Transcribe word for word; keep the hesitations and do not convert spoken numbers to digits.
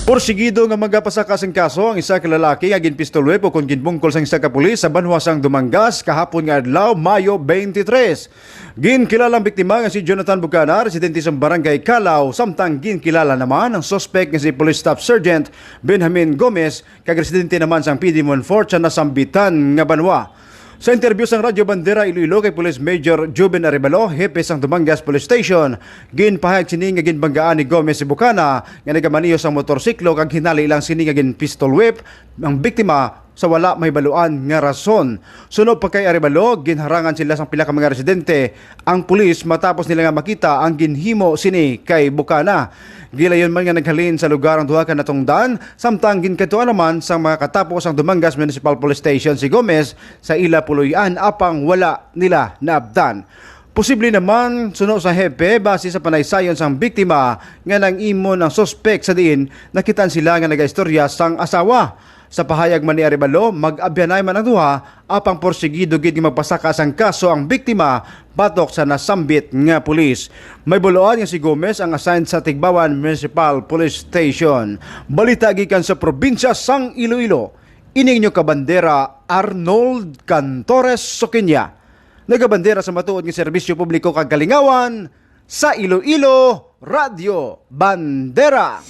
Porsigido nga magapasaka sang kaso ang isa ka lalaki nga ginpistol whip o kon ginbungkol sang isa ka pulis sa banwa sang Dumangas kahapon nga adlaw, Mayo twenty-three. Ginkilala ang biktima nga si Jonathan Bucana, residente sa Barangay Calao, samtang ginkilala naman ang suspect nga si Police Staff Sergeant Benjamin Gomez, kag residente naman sang P D Monfort sa nasambitan nga banwa. Sa interview sang Radyo Bandera Iloilo kay Police Major Juben Arevalo, hepe sang Dumangas Police Station, ginpahayag sini nga ginbanggaan ni Gomez si Bucana nga nagamaneho sang motorsiklo kag hinali lang sini nga ginpistol whip ang biktima sa wala mahibaluan nga rason. Suno pa kay Arevalo, ginharangan sila sang pila ka mga residente ang pulis matapos nila nga makita ang ginhimo sini kay Bucana. Gilayon man nga naghalin sa lugar ang duha ka natungdan, samtang ginkadtuan naman sang mga katapo sang Dumangas Municipal Police Station si Gomez sa ila puloy-an, apang wala nila naabtan. Posible naman, suno sa hepe, base sa panaysayon sang biktima, nga nang-imon ang suspek sa diin nakitaan sila nga nagaistorya sang asawa. Sa pahayag man ni Arevalo, mag-abyanay man ang duha, apang porsigido gid nga magpasaka sang kaso ang biktima batok sa nasambit nga pulis. May buloan nga si Gomez ang assigned sa Tigbawan Municipal Police Station. Balita gikan sa probinsya sang Iloilo. Ini inyo kabandera, Arnold Cantores Soquiña. Nagabandera sa matuod nga serbisyo publiko kag kalingawan sa Iloilo, Radyo Bandera.